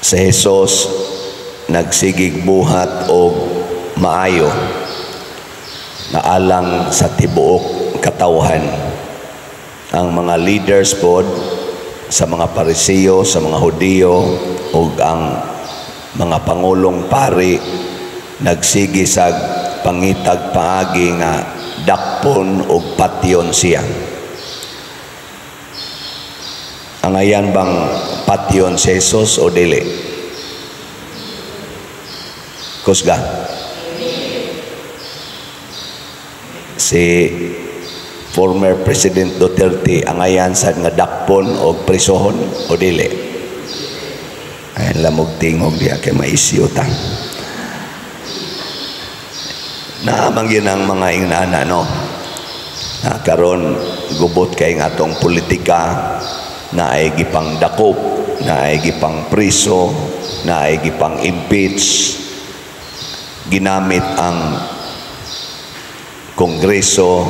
Si Jesus nagsigig buhat og maayo nga alang sa tibuok katawhan. Ang mga leaders pod sa mga Parisiyo, sa mga Hudiyo ug ang mga pangulong pari nagsige sa pangitag paagi nga dakpon og patyon siya. Angayan bang patyon si Jesus o dili? Kusga. Si former President Duterte, angayan sad nga dakpon og prisohon o dili? Ayan lamog tingog diya kay maisyu ta. Naamang yun ang mga inana, no? Na karon gubot kay nga atong politika na ay gipang dakop, na ay gipang priso, na ay gipang impeach, ginamit ang Kongreso,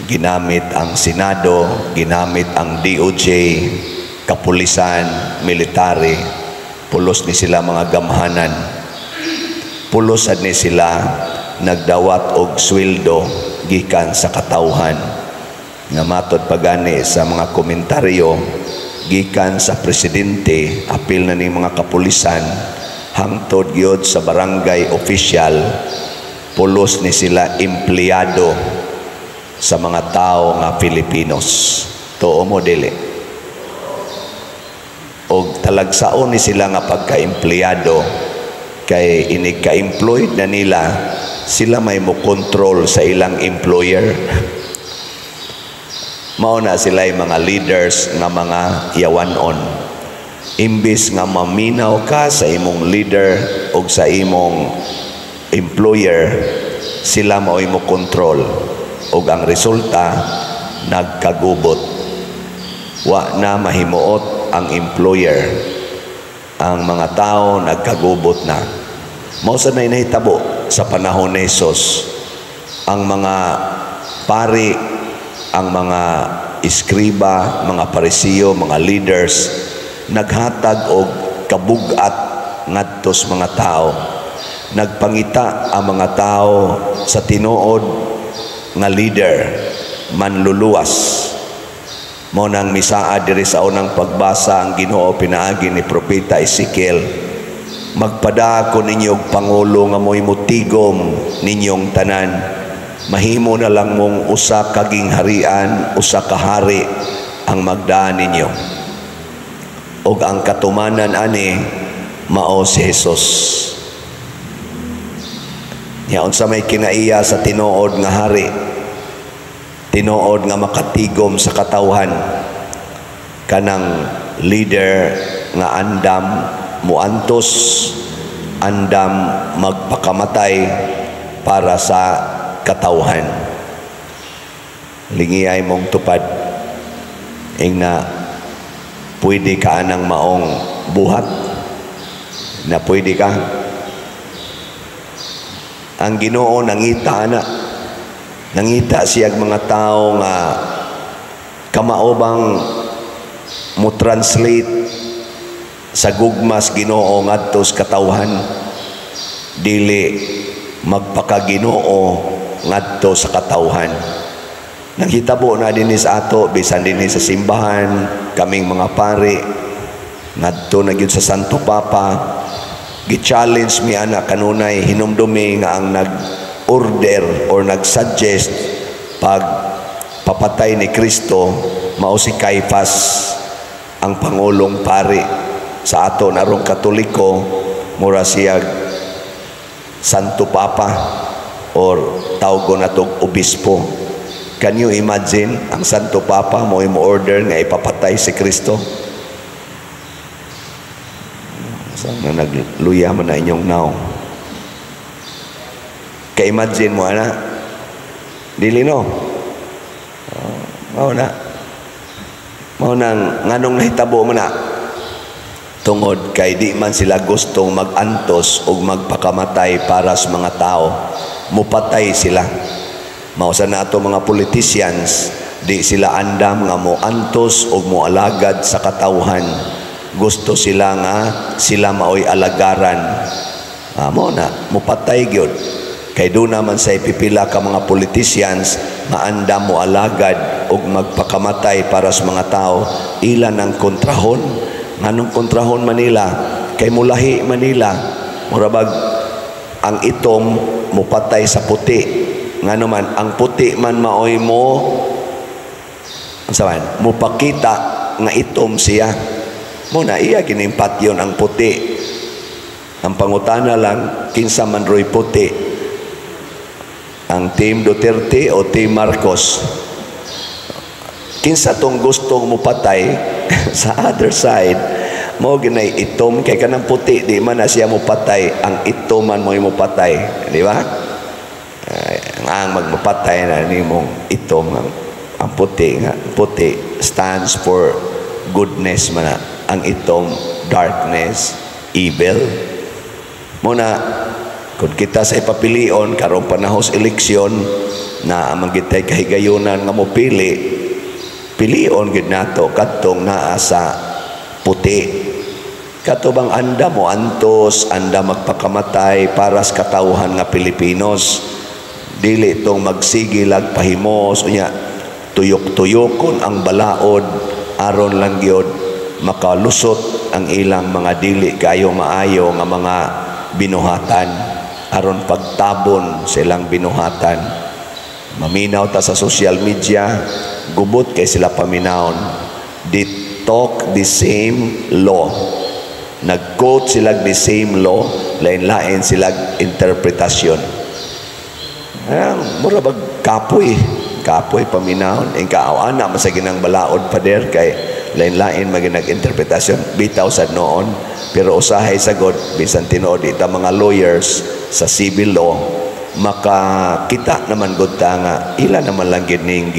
ginamit ang Senado, ginamit ang DOJ, kapulisan, military, pulos ni sila mga gamhanan. Pulos sad ni sila nagdawat og sweldo gikan sa katawhan. Nga matod pagani sa mga komentaryo gikan sa presidente, apil na ni mga kapulisan, hangtod gyud sa barangay official, pulos ni sila empleyado sa mga tao nga Filipinos. Tuo mo dili? Og talagsaon ni sila nga pagka-empleyado kay inig ka-employed na nila, sila may mo control sa ilang employer. Mao na sila yung mga leaders nga mga yawanon. Imbis nga maminaw ka sa imong leader o sa imong employer, sila mao'y mo control. Og ang resulta, nagkagubot. Wa na mahimuot ang employer. Ang mga tao nagkagubot na. Mao sa na nahitabo sa panahon ni Jesus. Ang mga pari, ang mga iskriba, mga Parisiyo, mga leaders, naghatag og kabugat ngadto sa mga tao. Nagpangita ang mga tao sa tinuod nga leader, manluluwas. Mao nang misaad diri sa unang pagbasa ang Ginoo pinaagi ni Propeta Ezekiel. Magpadako ninyo og pangulo nga mo'y mutigom ninyong tanan. Mahimo na lang mong usa ka gingharian, usa ka hari ang magdaan ninyo. Og ang katumanan ani mao si Jesus. Nya unsa may kinaiya sa tinuod nga hari, tinuod nga makatigom sa katawhan, kanang leader nga andam muantos, andam magpakamatay para sa katawhan. Lingiyay mong tupad, ingna pwede ka anang maong buhat na pwede ka. Ang Ginoo nangita ana, nangita siyag mga tao nga kamao bang mo translate sa gugmas Ginoo ngadto sa katawhan, dili magpakaginoo ngadto sa katawhan. Naghitabo na dinhi sa ato, bisan dinhi sa simbahan, kaming mga pari ngadto na gyud sa Santo Papa, gi-challenge mi ana kanunay, hinumdumi nga ang nag-order or nag-suggest pag papatay ni Kristo mao si Caiphas, ang pangulong pari sa ato narong Katoliko, mura siya Santo Papa or tawgon natog obispo. Can you imagine ang Santo Papa mo mo order nga ipapatay si Kristo? Sa na nagluya man na inyong naong. Ka-imagine mo ana? Dili no? Mao na. Mao nang nganong nahitabo mo na? Tungod kay di man sila gustong mag-antos o magpakamatay para sa mga tao. Mupatay sila. Mao sa nato mga politicians, di sila andam nga moantos o moalagad sa katawhan. Gusto sila nga sila maoy alagaran. Amo na mupatay gyud kay duna man sa pipila ka mga politicians nga andam mo alagad og magpakamatay para sa mga tao. Ila ng kontrahon. Nganong kontrahon Manila? Kay mulahi Manila. Murabag ang itom mupatay sa puti. Ngano man ang puti man maoy mo unsa man mupakita nga itom siya. Mo na iya ginimpatyon ang puti. Ang pangutana lang, kinsa man roy puti, ang Team Duterte o Team Marcos? Kinsa tong gustong mupatay sa other side mo ginay itom? Kay kanang puti di man na siya mupatay, ang itom man mo mupatay, di ba? Ay, ang magmupatay na nimong itom. Ang puti nga, puti stands for goodness man na. Ang itom, darkness, evil. Mo na kung kita sa ipapilion karong panahon sa eleksyon na amang gitay kahigayunan nga mopili, pilion gid nato kadtong naa sa puti, kato bang anda mo antos, anda magpakamatay para sa katawhan nga Pilipinos, dili tong magsige lag pahimos unya tuyok-tuyokon ang balaod aron lang gyud makalusot ang ilang mga dili kayo maayo nga mga binuhatan, aron pagtabon sa ilang binuhatan. Maminaw ta sa social media, gubot kay sila paminawon. They talk the same law, nag-quote sila the same law, lain-lain sila interpretasyon. Ah, mura bag kapoy kapoy paminawon ing kaaw ana masagi ng balaod, pader, kay lain-lain maging interpretasyon bitaw sa noon. Pero usahay sagod bisan tinuod ita mga lawyers sa civil law, makakita naman gud ta nga ila naman lang gid ning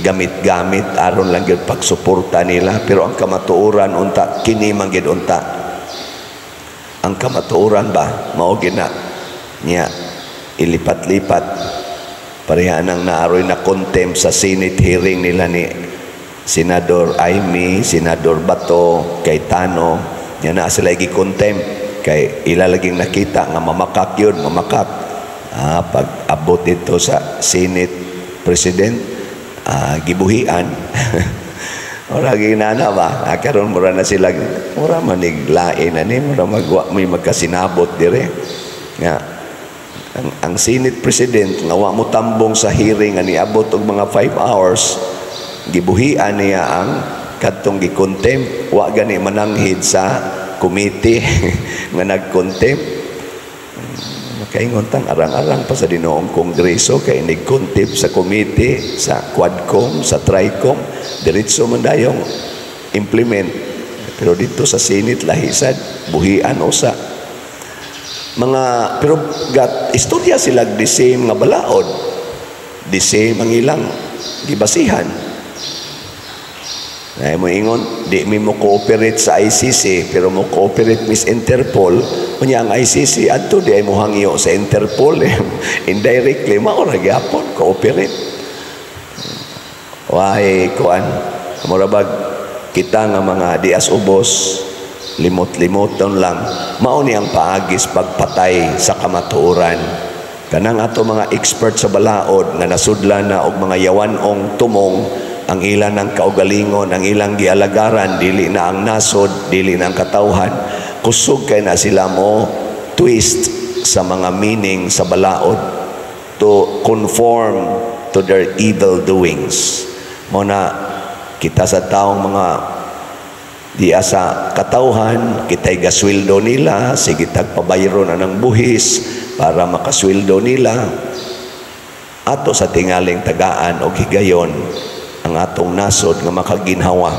gamit-gamit aron lang gyud pagsuporta nila. Pero ang kamatuoran unta kini man gid unta ang kamatuoran ba, mao gid na niya ilipat-lipat. Pareha nang naaroy na contempt sa Senate hearing nila ni Senador Imee, Senador Bato, Cayetano, nya na sila gi-contempt kay ila laging nakita nga mamakak yun, mamakak. Pag abot dito sa Senate President, gibuhian. Ora ginana ba? Karon mura na sila, mura manig lain na ni, mura magwa may magkasinabot dire. Nga ang Senate President nga wa mo tambong sa hearing nga niabot og mga 5 hours, gibuhian niya ang kadtong gi-contempt, wa gani mananghid sa committee nga nag-contempt. Makaingon tang arang-arang pa sa dinoong kongreso kay nig-contempt sa committee, sa Quadcom, sa Tricom, diretso man dayong implement. Pero dito sa Senate lahisad, buhian usa. Mga pero gat istorya sila the same nga balaod. The same ang ilang gibasihan. Ay mo ingon, di mi mo cooperate sa ICC pero mo cooperate mis Interpol. Unya ang ICC adto di ay mo hangyo sa Interpol. Indirectly mao ra gyapon cooperate. Wahay kuan, mura bag kita nga mga dias ubos, limot-limoton lang. Mao ni ang paagis pagpatay sa kamatuoran. Kanang ato mga expert sa balaod nga nasudlan na og mga yawanong tumong ang ilan ng kaugalingon, ang ilang gialagaran, dili na ang nasod, dili na ang katawhan. Kusog kay na sila mo twist sa mga meaning sa balaod to conform to their evil doings. Mo na kita sa taong mga diya sa katawhan, kita'y gasweldo nila, sige tagpabayro na ng buhis para makasweldo nila. Ato sa tingaling tagaan og higayon ang atong nasod nga makaginhawa.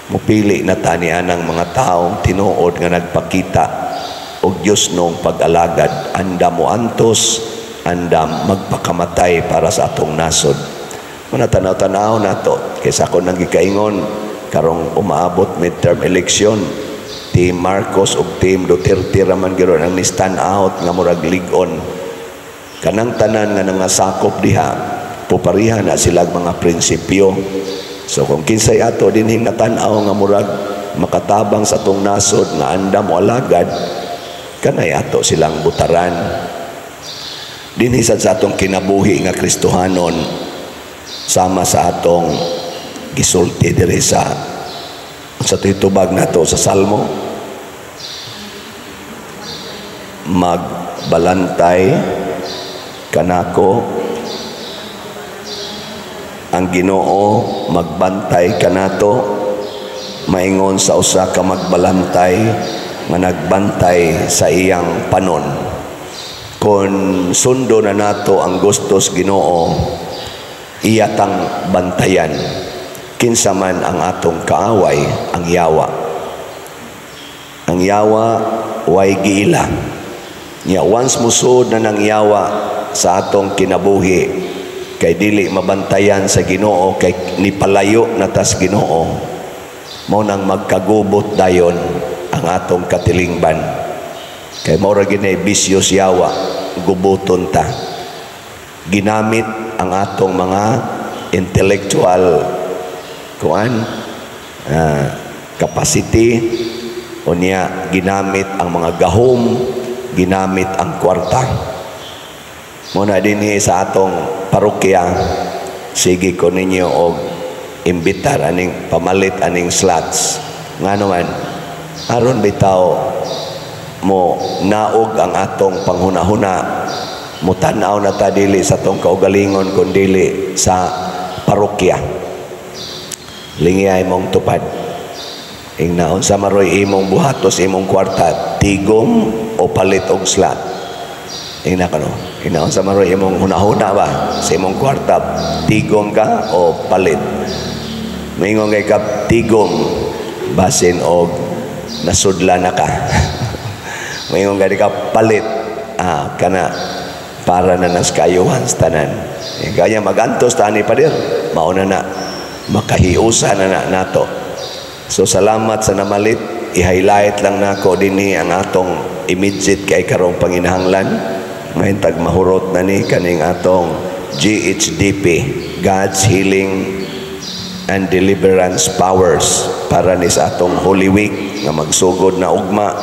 Mupili na tani anang mga taong tinuod nga nagpakita og Dios nung pag-alagad, andam mo antos, andam magpakamatay para sa atong nasod. Muna tanaw-tanaw nato kaysa ako nang gikaingon karong umaabot midterm election, Team Marcos ug Team Duterte raman gyud ang ni stand out nga murag lig-on. Kanang tanan nga nangasakop diha, pupariha na sila mga prinsipyo. So kung kinsay ato dinhing natan-aw nga murag makatabang sa atong nasod nga andam o alagad, kanay ato silang butaran. Dinhi sad sa atong kinabuhi nga Kristohanon, sama sa atong gisulti diri sa titubag nato sa Salmo, magbalantay kanako ang Ginoo, magbantay kanato maingon sa usa ka magbalantay nga nagbantay sa iyang panon. Kon sundo na nato ang gustos Ginoo, iya tang bantayan kinsa man ang atong kaaway, ang yawa. Ang yawa way giila nya. Once musud na ng yawa sa atong kinabuhi, kay dili mabantayan sa Ginoo, kay nipalayo na tas Ginoo, mao nang magkagubot dayon ang atong katilingban, kay mao ra gid bisyo yawa, gubuton ta ginamit ang atong mga intellectual kuan capacity, unya ginamit ang mga gahom, ginamit ang kwarta. Muna dinhi sa atong parokya, sige ko ninyo og imbitar aning pamalit aning slots. Ngano man, aron bitaw mo naog ang atong panghuna-huna, mutan-aw na ta dili sa atong kaugalingon kun dili sa parokya. Lingiyay mong tupad. Ingna unsa maroy imong buhatos imong kwarta, tigom o palit og slot? Ingna kano. Ingna unsa maroy imong hunahuna ba sa imong kwarta, tigom ka o palit? Moingon kay ka tigom, basin og nasudla na ka. Moingon kay ka palit, kana para na nas kayuhan sa tanan. Eh, kaya magantos tani pader, mauna na makahiusa na na nato. So salamat sa namalit. I-highlight lang nako dinhi ang atong immediate kay karong panginahanglan. Mahintag mahurot na ni kaning atong GHDP, God's Healing and Deliverance Powers, para ni sa atong Holy Week nga magsugod na ugma,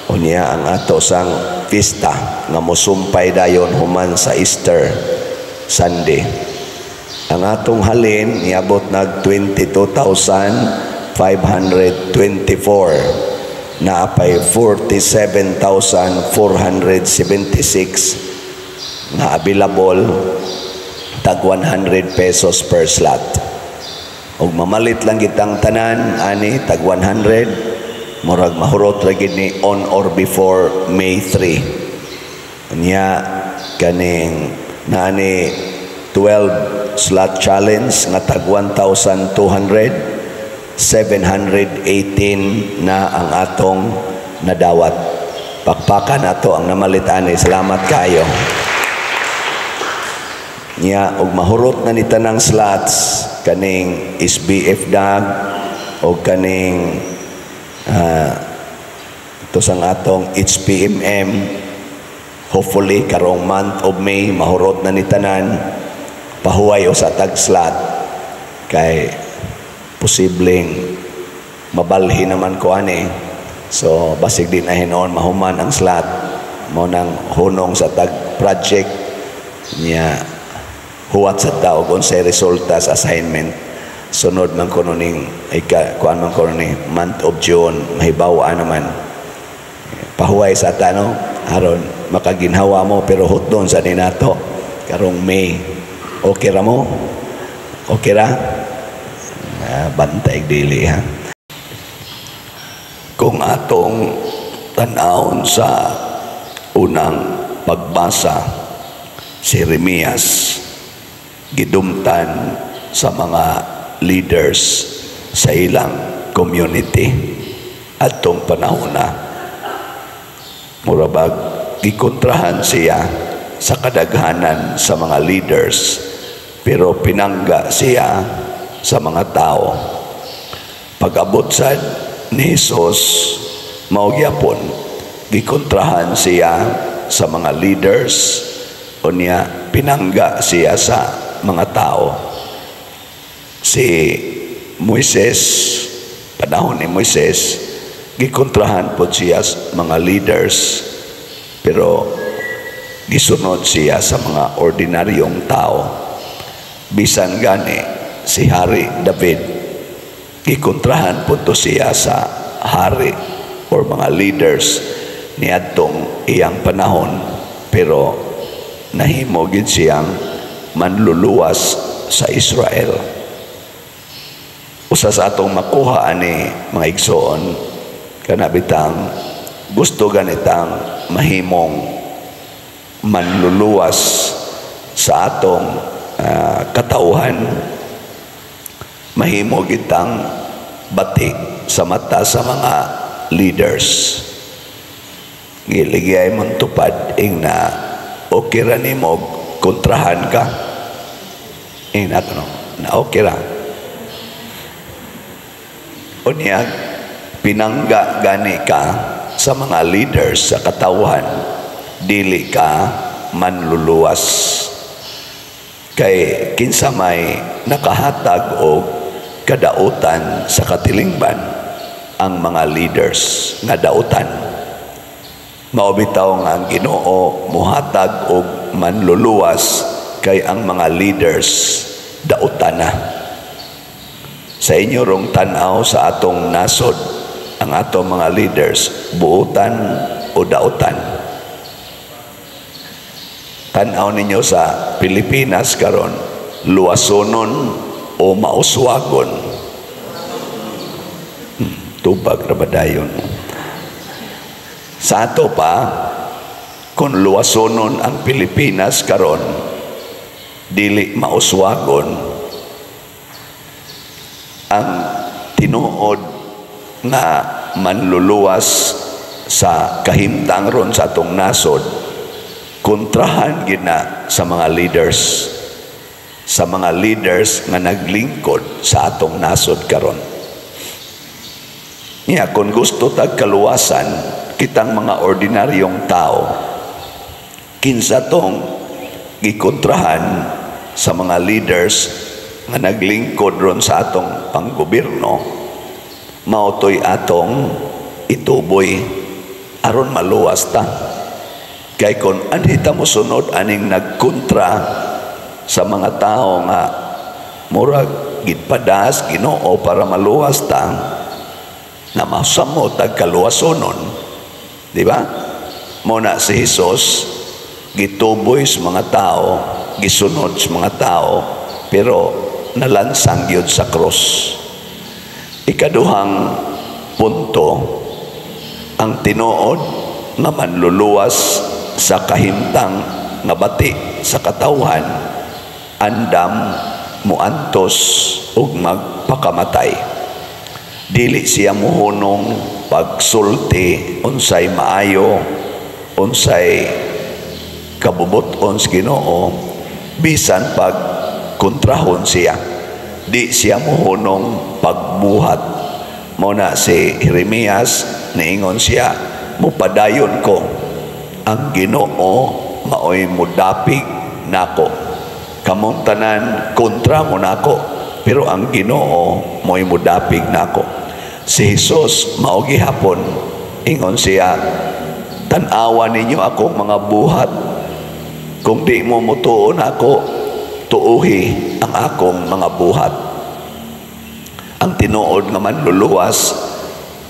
unya ang ato sang pista nga mosumpay dayon human sa Easter Sunday. Ang atong halin niabot nag 22,524, naapay 47,476 nga available, tag 100 pesos per slot. Ug mamalit lang kitang tanan ani tag 100, murag mahurot ra gid ni on or before May 3. Unya kaning naani 12 slot challenge nga tag 1,200, 718 na ang atong nadawat. Pakpakan nato ang namalit ani. Salamat kayo. Nya og mahurot na ni tanang slots kaning SBF dag o kaning ito sang atong HPMM, hopefully karong month of May mahurot na ni tanan, pahuway o sa tag slot kay posibleng mabalhi naman ko ani. So basig di na hinuon mahuman ang slot mo nang hunong sa tag project niya, huwat sa tao kung sa resulta sa assignment. Sunod man kuno ning ika kuan man kuno ni month of June, mahibaw naman. Pahuway sa tano aron makaginhawa mo, pero hutdon sa ninato karong May. Okay ra mo? Okay ra? Bantay dili ha. Kung atong tan-awon sa unang pagbasa, si Jeremias gidumtan sa mga leaders sa ilang community atong panahon na. Murabag gikontrahan siya sa kadaghanan sa mga leaders, pero pinangga siya sa mga tao. Pag-abot sa ni Jesus, mao gyapon, gikontrahan siya sa mga leaders, unya pinangga siya sa mga tao. Si Moises Panahon ni Moises, gikontrahan pod siya sa mga leaders, pero gisunod siya sa mga ordinaryong tao. Bisan gani si Hari David, gikontrahan pod to siya sa hari or mga leaders niadtong iyang panahon, pero nahimo gid siyang manluluwas sa Israel. Usa sa atong makuha ani, mga igsoon, kana bitang gusto ganitang mahimong manluluwas sa atong katauhan, mahimo gitang bati sa mata sa mga leaders. Giligay mong tupad ing na okay ra nimo kontrahan ka ing na no, na okay ra. Unya pinangga gani ka sa mga leaders sa katawhan, dili ka manluluwas, kay kinsa may nakahatag og kadautan sa katilingban? Ang mga leaders nga dautan. Mao bitaw nga ang Ginoo muhatag og manluluwas kay ang mga leaders dautan na. Sa inyo rong tan-aw sa atong nasod, ang atong mga leaders, buutan o dautan? Tan-aw ninyo sa Pilipinas karon, luwasonon o mauswagon? Tubag ra ba dayon? Sa ato pa, kung luwasonon ang Pilipinas karon, dili mauswagon, ang tinuod nga manluluwas sa kahimtang ron sa atong nasod, kontrahan gina sa mga leaders, sa mga leaders nga naglingkod sa atong nasod karon. Niya kung gusto tag kaluwasan kitang mga ordinaryong tao, kinsa tong gikontrahan sa mga leaders nga naglingkod ron sa atong panggobyerno, mao to'y atong ituboy aron maluwas ta. Kay kung anhi ta mosunod aning nagkontra sa mga tao nga murag gitpadas Ginoo para maluwas ta, na masamot tag kaluwasonon, di ba? Mo na si Jesus gituboy sa mga tao, gisunod sa mga tao, pero nalansang gyud sa krus. Ikaduhang punto, ang tinuod nga manluluwas sa kahimtang nga bati sa katawhan, andam muantos ug magpakamatay. Dili siya muhunong pagsulti unsay maayo, unsay kabubuton sa Ginoo, bisan pag kontrahon siya. Di siya muhunong pagbuhat. Mo na si Jeremias, niingon siya, "Mupadayon ko, ang Ginoo maoy mudapig nako. Kamong tanan kontra mo nako, pero ang Ginoo mo'y mudapig nako." Si Jesus mao gihapon, ingon siya, "Tan-awa ninyo akong mga buhat. Kung di mo mutuo nako, tuuhi ang akong mga buhat." Ang tinuod nga manluluwas,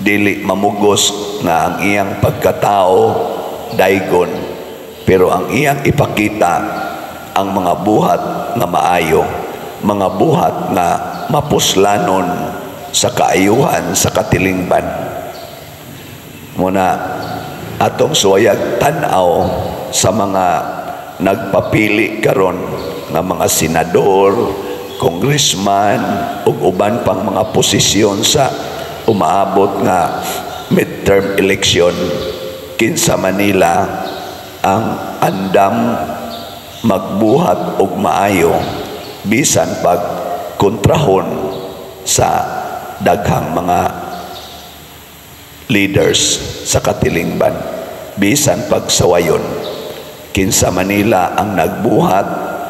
dili mamugos nga ang iyang pagkatao daygon, pero ang iyang ipakita ang mga buhat nga maayo, mga buhat nga mapuslanon sa kaayuhan sa katilingban. Muna atong suwayag tan-aw sa mga nagpapili karon nga mga senador, congressman ug uban pang mga posisyon sa umaabot nga midterm election, kinsa Manila ang andam magbuhat og maayo bisan pag kontrahon sa daghang mga leaders sa katilingban, bisan pagsawayon? Kinsa Manila ang nagbuhat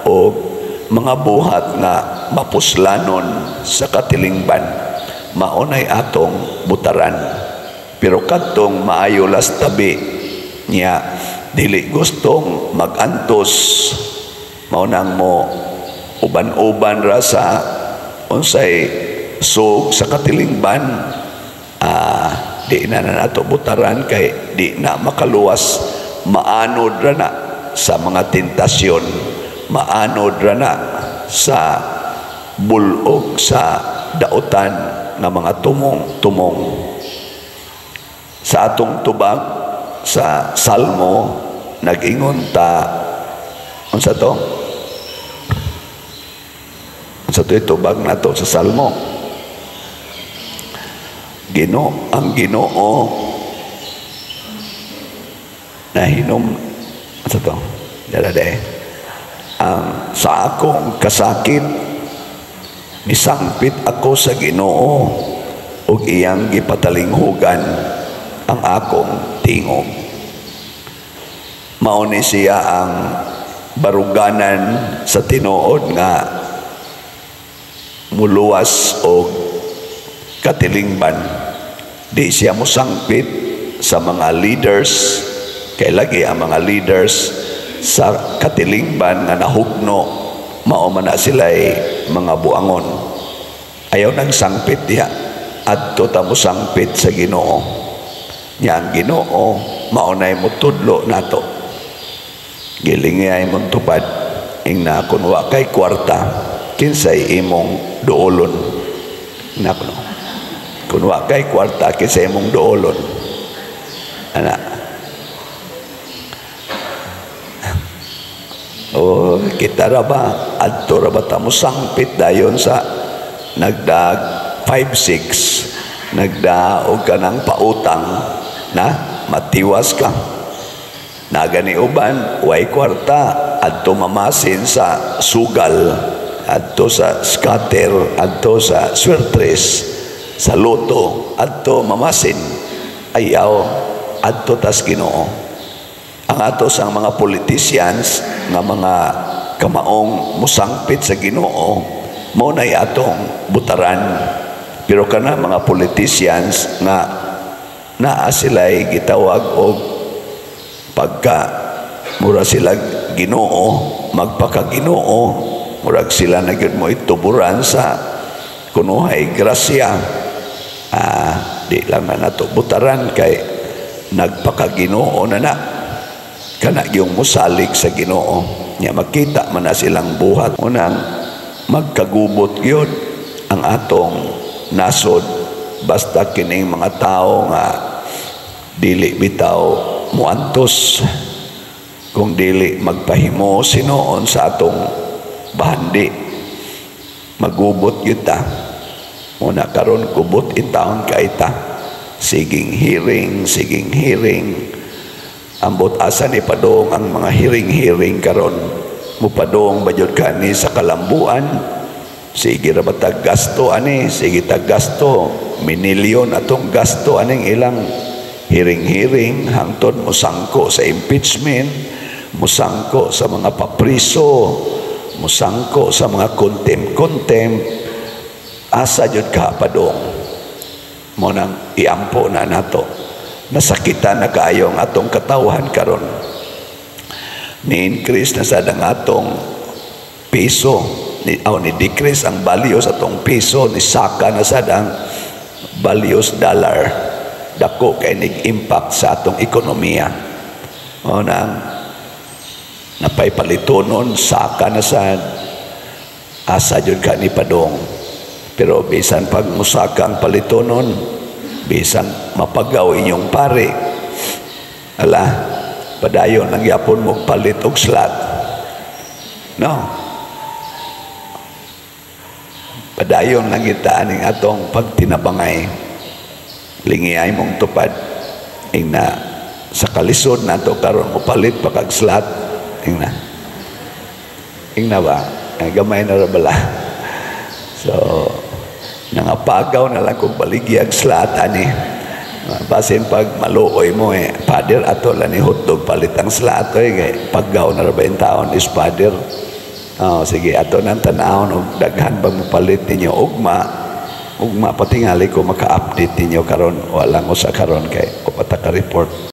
o mga buhat nga mapuslanon sa katilingban? Maunay atong butaran. Pero kadtong maayo las tabi niya, dili gustong magantos, mao nang mo uban-uban ra sa unsay sug sa katilingban, di na na nato butaran kay di na makaluwas. Maanod ra na sa mga tentasyon, maanod ra na sa bulog sa dautan nga mga tumong tumong. Sa atong tubag sa Salmo, nag-ingon ta, unsa to? Unsa to tubag nato sa Salmo? Gino ang Ginoo nahinom, unsa to? Dala de ang sa akong kasakit, misangpit ako sa Ginoo ug iyang gipatalinghugan ang akong tingog. Mao ni siya ang baruganan sa tinuod nga muluwas og katilingban. Di siya mosangpit sa mga leaders kay lagi ang mga leaders sa katilingban nga nahugno, mao man na sila'y mga buangon. Ayaw nang sangpit diha, adto ta mo sangpit sa Ginoo. Nya ang Ginoo mao nay motudlo nato. Gilingi mong tupad ingna, kun wa kay kwarta, kinsay imong duolon? Nako, kun wa kay kwarta, kinsay imong duolon ana? Oh, kita ra ba, adto ra ba ta mo sangpit dayon sa nagdag 5-6, nagdaog ka ng pautang na matiwas ka nagani uban way kwarta, adto mamasin sa sugal, adto sa scatter, adto sa swertres, sa loto, adto mamasin. Ayaw, adto tas Ginoo. Ang ato sa mga politicians nga mga kamaong musangpit sa Ginoo, mao nay atong butaran. Pero kana mga politicians nga naa sila'y gitawag og pagka mura sila Ginoo, magpaka-Ginoo, murag sila na gyud mo ituburan sa kunuhay grasya, di lang na nato butaran kay nagpaka-Ginoo na na. Kana yung musalig sa Ginoo nya, makita man na silang buhat. Unang magkagubot gyud ang atong nasod basta kining mga tao nga dili bitaw muantos, kung dili magpahimo sinuon sa atong bahandi, magubot gyud ta. Muna karon gubot intawon kay ta, siging hearing, siging hearing. Ambot asa ni padong ang mga hearing-hearing karon? Mupadong ba jud kani sa kalambuan? Sige ra ba tag gasto ani? Sige tag gasto, minilyon atong gasto aning ilang hearing-hearing, hangtod mosangko sa impeachment, musangko sa mga papriso, musangko sa mga contempt-contempt. Asa jud ka padong? Mo nang iampo na nato. Nasakitan na kaayo ang atong katawhan karon. Ni-increase na sad ang atong piso, ni, oh, ni decrease ang value sa atong piso, ni saka na sad ang value dollar. Dako kay nig-impact sa atong ekonomiya. O nang napay palitonon, saka na sad. Asa jud ka ni padong? Pero bisan pag musaka ang palitonon, bisan mapagaw inyong pare, ala, padayon lang yapon mo palit og slot, no? Padayon lang kita aning atong pagtinabangay. Lingiay mong tupad ingna, sa kalisod nato karon mo palit pa kag slot ingna. Ingna ba? Ay, gamay na ra bala. So nangapagaw na lang kung baligyag slot ani. Basin pag maluoy mo eh, "Father, ato lang ni hotdog, palit ang slot oy," kay paggaw na ra ba yung taon is father. Oh, sige, ato nang tanawon og daghan bang mopalit ninyo ugma. Ug mapatingali ko maka-update ninyo karon, wala ko sa karon kay o pa ta ka report.